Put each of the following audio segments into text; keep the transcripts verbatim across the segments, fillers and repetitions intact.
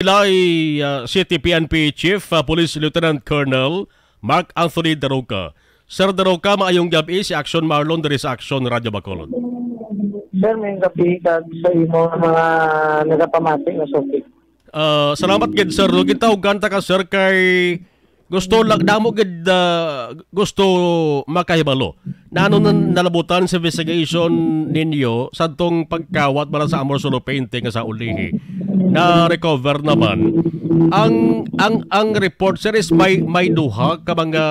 Taytay, ah, City P N P Chief, ah, Police Lieutenant Colonel Mark Anthony Daroca. Sir Daroca, maayong gab-i, si Action Marlon diri sa Action Radio Bacolod. Sir, may gabi kag sa imo mga nagapamati nga suki. Ah, salamat gid, sir. No, gintawgan ta ka, sir, kay gusto lang, damo gid, ah, gusto makahibalo. Nano na nalabutan sa investigation ninyo sa tong pagkawat bala sa Amor Solo painting nga sa ulihi? Na-recover naman. Ang, ang, ang report, sir, is may, may duha ka mga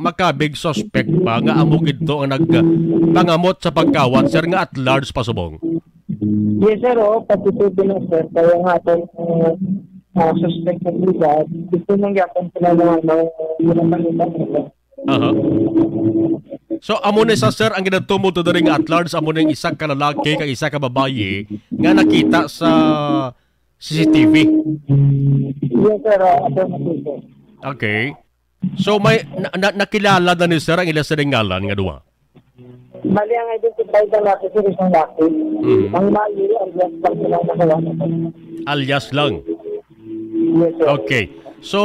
makabig suspect pa nga amo gid to ang nagpangamot sa pagkawat, sir, nga at large pa subong. Yes, sir. Oh, pati po din, sir. Kaya nga itong, uh, uh, suspect na bigat, gusto nang yapon sila ng ano, yung palitan nila. Aha. So, amo ni sa, sir, ang ginatumod to diri nga at large, amo ning isa ka lalaki kag isa ka babayi nga nakita sa C C T V. Yes, sir. Uh, affirmative, sir. Okay. So, may na, na, nakilala na ni sir ang ila sa ngalan nga duha? Bali, ang identified na natin, sir, isang laki. Mhm. Ang mali, ang last lang sila nakawa. Alias lang. Yes, sir. Okay. So,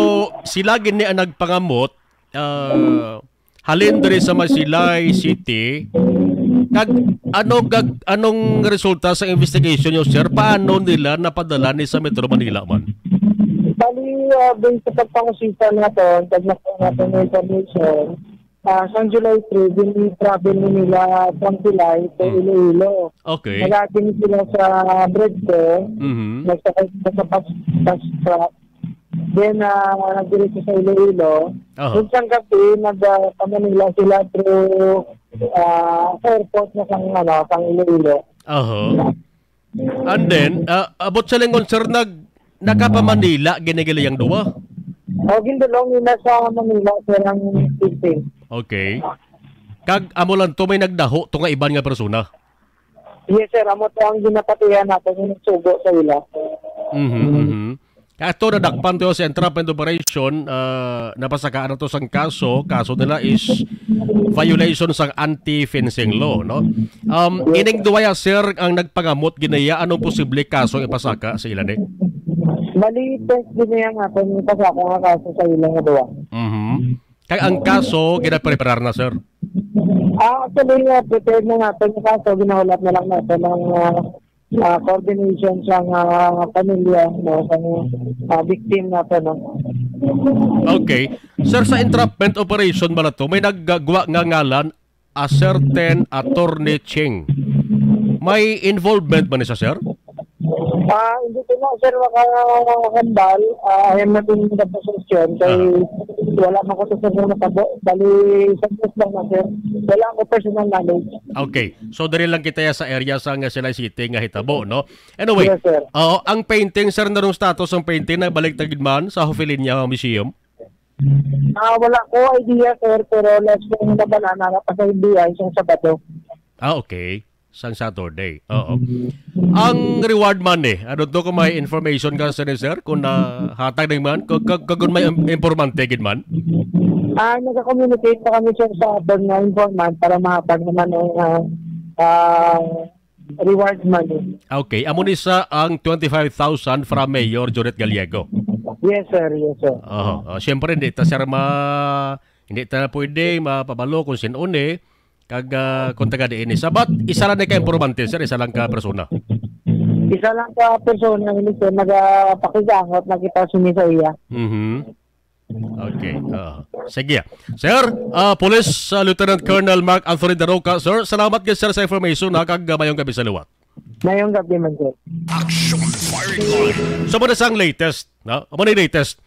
sila gini ang nagpangamot, ah, halin diri sa Masilay City. Kag ano gag-, anong resulta sa investigation nyo, sir? Paano nila napadala ni sa Metro Manila man? Bali, ah, based sa pagpangusisa naton, kag nakuha naton nga information, ah, sang July three, gin-travel ni nila from July to Mm. Iloilo. Okay. Nag-agi ni sila sa Bredco, Mhm. nagsakay sila sa bus, bus truck. Then, ah, nagdiretso sa Iloilo. Aha. Then, sang gabi, nag, ah, pa Manila sila through, ah, airport na sang, ano, sang Iloilo. Aha. And then, ah, abot sa lingon, sir, nag-, nakapa-Manila, ginigilayang duwa? O, gindulong nila sa Manila, sir, ang fifteen. Okay. Kag amo lang to, may nagdaho to nga iban nga persona? Yes, sir. Amo to ang ginapatihan natin, yung nagsugo sa ila. Mhm, mhm. Ato, nadakpan to sa entrapment operation, ah, napasakaan na to sang kaso. Kaso nila is violation sang anti-fencing law, no? Um, ining duwaya, sir, ang nagpangamot ginaya, anong posible kaso ang ipasaka sa ila ni? Bali, first din niya nga kung ipasaka nga kaso sa ila nga duwa. Mhm. Kay ang kaso, ginapreparar na, sir? Ah, actually, nga, prepared na natin yung kaso. Ginahulat na lang natin ng, ah, ah, coordination sa, ah, pamilya, no, sa, ah, victim natin, no? Okay. Sir, sa entrapment operation ba na to, may naggagwa nga ngalan, a certain Attorney Ching. May involvement ba ni sa, sir? Ah, hindi ko na, sir, makahambal. Ah, I am not in the position. Kay Ah. wala man ko sa, sir, natabo. Bali, sa post lang na, sir. Wala ako personal knowledge. Okay. So, diri lang kita ya sa area sa nga Silay City nga hitabo, no? Anyway, Yes, sir. oo, ang painting, sir, narong status ang painting, nagbalik ta gid man sa Hofelinia Museum? Ah, wala ko idea, sir, pero last ko yung nabalaan, nara pa sa F B I, isang Sabado. Ah, okay. Sang Saturday. Oo. Ang reward money, ano to kung may information ka sa ni sir? Kung nahatag na man, kung, kung, kung may im-, informante, gid man? Ah, nagka-communicate pa kami, sir, sa abon nga informant para mahatag naman ang, ah, ah, reward money. Okay, amo ni sa ang twenty-five thousand from Mayor Judith Gallego. Yes, sir. Yes, sir. Oho. Oh, siyempre, hindi ta, sir, ma-, hindi ta pwede mapabalo kung sin-o ni, kag, ah, kung taga diin ni. Sa, but isa lang ni ka informante, sir, isa lang ka persona. Isa lang ka persona, ini, sir, nagapakigangot na kita sini sa iya. Mhm. Okay. Ah, sige. Sir, ah, Police, ah, Lieutenant Colonel Mark Anthony Daroca, sir, salamat gid, sir, sa information, ha, kag, ah, mayong gabi sa liwat. Mayong gabi man, sir. Action firing line. So, muna sang latest, no? Amo na yung latest.